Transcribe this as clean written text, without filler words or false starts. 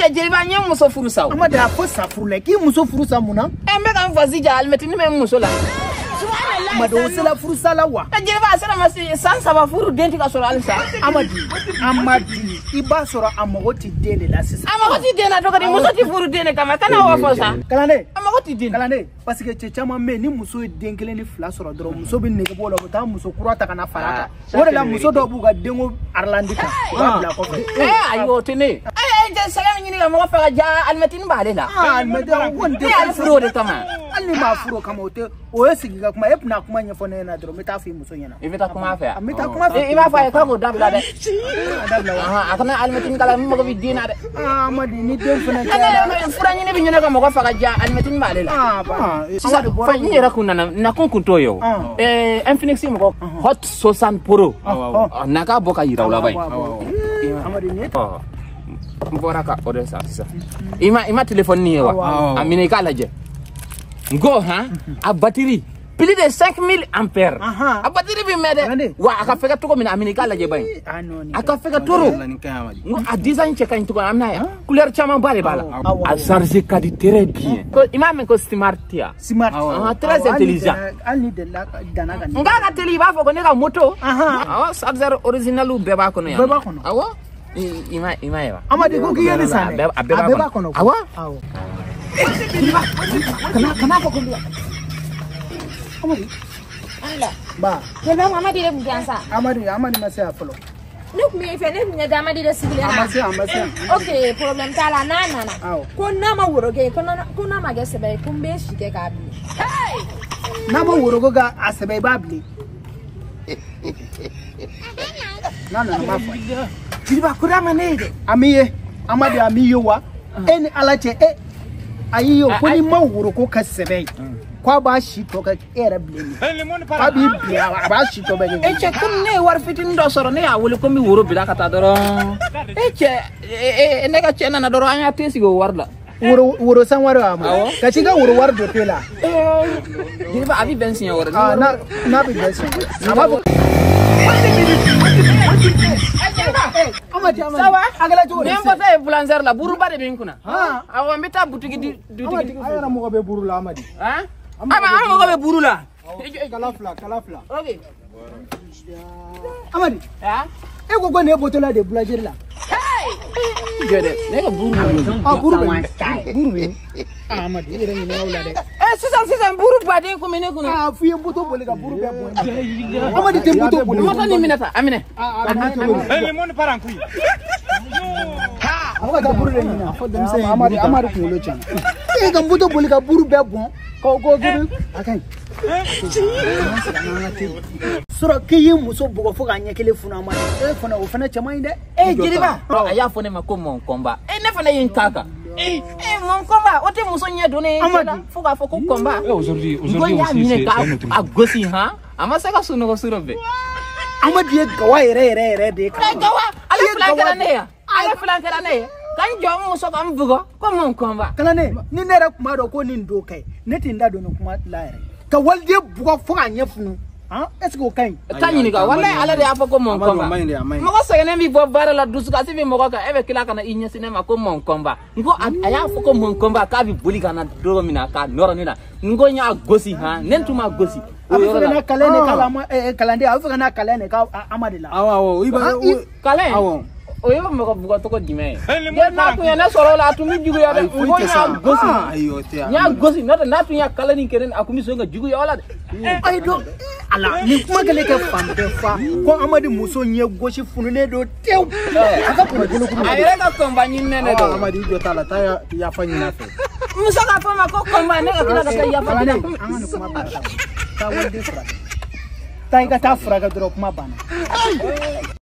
Cɛ Jeliba n ye muso furu sa o. Amadi a fɔ sa furu la k'i muso furu sa mun na? N bɛ ka n fasi ja alimɛtini bɛ n muso la. Amadi o sera furusa la wa? Jeliba a sera ma se san 3 furu den tɛ ka sɔrɔ halisa. Amadi i b'a sɔrɔ a mago tɛ den de la sisan. A mago tɛ den na cogo di? Muso tɛ furu den de kama kana o fɔ sa. Kalanden. A mago tɛ den na. Kalanden parce que cɛ caman bɛ yen ni muso ye den 1 ni 2 sɔrɔ dɔrɔn muso bɛ nege bɔ o la u bɛ taa muso kura ta ka na fara a kan. O de la muso dɔw b'u ka denko aralandi kan u b'a bila kɔfɛ. Ayi o tɛ ne ye. Sɛgɛ min ɲini ka mɔgɔ faga ja alimɛtini b'ale la. Alimɛtini o kɔni tɛ. Ne y'ale furu o de kama. Hali ni m'a furu o kama o tɛ o ye sigi ka kuma e tɛna kuma ɲɛfɔ ne ɲɛna dɔrɔn n bɛ taa fɔ i muso ɲɛna. I bɛ taa kuma a fɛ wa? N bɛ taa kuma fɛ. I b'a fɔ a ye k'a k'o dabila dɛ. A dabila wa? A kana alimɛtini k'a la n mago bɛ den na dɛ. Amadi ni den fana cayara. Fura ɲini bɛ ɲini ka mɔgɔ faga ja alimɛtini b'ale la. Sisan fa n yɛrɛ kun nana nakun kun t'o ye o. Infinix mɔgɔ Hot 60 Pro. Na k'a bɔ ka yira u la ba ye. Amadi ni. N bɔra ka o de san sisan. I ma téléphone nin ye wa? A minɛ i k'a lajɛ. N ko han a batterie plus de 5000 ampères. A batterie bɛ mɛn dɛ. Wa a ka fɛgɛ cogo min na a minɛ i k'a lajɛ ba ye. A ka fɛgɛ trop. N ko a design cɛ ka ɲi cogo min an bɛna ye. Couleur camanba de b'a la. A charge ka di très bien. Ko i m'a mɛn ko smart ya. Smart. Très intelligent. Hali ni delila danna ka nin. N k'a ka teli i b'a fɔ ko ne ka moto. Awɔ chargeur original bɛɛ b'a kɔnɔ yan. Bɛɛ b'a kɔnɔ. Awɔ. I ma ye wa? Amadi ko k'i ye nin san dɛ. A bɛɛ b'a kɔnɔ. Awɔ. Awɔ. Kana fɔ ko n bɛ. Amadi. Ala. Ba. Jeliba Amadi de tun tɛ yan sa. Amadi ma se yan fɔlɔ. Ne tun bɛ fɛ ne tun ɲɛ tɛ Amadi de sigilen na. A ma se yan. Ok problème t'a la n'a nana. Ko n'a ma woro kɛ ko n'a ma kɛ sɛbɛ ye ko n bɛ si kɛ k'a bilen. N'a ma woro ko k'a sɛbɛ i b'a bilen. N'a nana n b'a fɔ a ye. Jeliba ko d'a ma ne ye dɛ. A m'i ye Amadi a m'i ye wa? E ni Ala cɛ e a y'i ye ko n'i ma woro ko kɛ sɛbɛ ye k'a b'a si tɔ kɛ e yɛrɛ bilen k'a b'i bilen a b'a si tɔ bɛɛ kɛ. E cɛ komi ne ye wari fitinin dɔ sɔrɔ ne y'a wele ko n bɛ woro bila ka taa dɔrɔn e cɛ ne ka cɛ nana dɔrɔn an y'a te sigi o wari la. Woro san wari wa ma? Ka t'i ka woro wari don te la. Jeliba a bɛ bɛn siɲɛ wɛrɛ. N'a bɛ bɛn siɲɛ wɛrɛ. A b'a fɔ. Amadi ça va? A kɛra cogo di? Ni n bɔtɔ ye boulangère la buruba de bɛ n kunna. Awɔ n bɛ taa butigi di dutigi. Amadi an yɛrɛ mɔgɔ bɛ buru la Amadi. An mago bɛ buru la. Kala fila. Ok. Amadi. E ko ko nin ye bɔtɔla de boulangerie la. Jɔ dɛ ne ka buru bɛ yen. Buru bɛ yen. Buru bɛ yen. Amadi i yɛrɛ ɲininka o la dɛ. Sisan buru baden kun bɛ ne kunna. F'i ye moto boli ka buru bɛɛ bɔ. Amadi tɛ moto boli. Moto nin minɛ tan a minɛ. A minɛ cogo di? Le monde part en couille. A bɛ ka taa buru de ɲini. A fɔ denmisɛn Amadi kunkolo tiɲɛna. E ka moto boli ka buru bɛɛ bɔn. K'o ko a ka ɲi. Sɔrɔ k'i ye muso bugɔ fo k'a ɲɛ kelen funu Amadi. E fana o fana cɛ man ɲi dɛ. Jeliba a y'a fɔ ne ma ko mon combat. Ne fana ye n k'a kan. Mon combat o tɛ muso ɲɛ donnen ye cɛ la fo k'a fɔ ko combat. Aujourd'hui n y'a minɛ k'a gosi han a ma se ka sunɔgɔ su dɔ bɛɛ. Amadi ye gawa yɛrɛ yɛrɛ yɛrɛ de ye. Gawa ale filan kɛra ne ye ale filan kɛra ne ye. Ka n jɔ n muso ka n bugɔ ko mon combat. Kalanden ni ne yɛrɛ tun b'a dɔn ko nin don ka ɲi ne tɛ n da don nin kuma la yɛrɛ. Ka waliden bugɔ fo k'a ɲɛ funu. Est-ce que o ka ɲi? Taa ɲininka walayi ala de y'a fɔ ko mon combat. Mɔgɔ sɛgɛnnen b'i bɔ baara la dusukasi bɛ mɔgɔ kan e bɛ tila ka na i ɲɛsin ne ma ko mon combat. N ko a y'a fɔ ko mon combat k'a bɛ boli ka na don min na k'a nɔrɔ ne la n ko n y'a gosi han ne tun m'a gosi. A bɛ fɛ ka na kalan de k'a kalanden a bɛ fɛ ka na kalan de k'a Amadi la. Awɔ i b'a kalan. Awɔ. O ye mɔgɔ bugɔ cogo jumɛn ye? N'a tun ye ne sɔrɔ o la a tun bɛ juguya dɛ. N ko n y'a gosi. N y'a gosi n'o tɛ n'a tun y'a kalan nin kɛ ne a tun bɛ sɔn ka juguya o la dɛ. Ayi don ala nin kuma kɛlen kɛ fan bɛɛ fa ko Amadi muso ɲɛ gosi fununen don tewu. A ka kɔrɔ bolo kuru. A yɛrɛ ka kɔnba ɲininen de don. Amadi i jɔ t'a la taa yafa ɲini a fɛ. Muso k'a fɔ n ma ko kɔnba ne ka tila ka taa yafa ɲini. An ka nin kuma banna. Taa waliden furakɛ. Taa i ka taa furakɛ dɔrɔn kuma banna.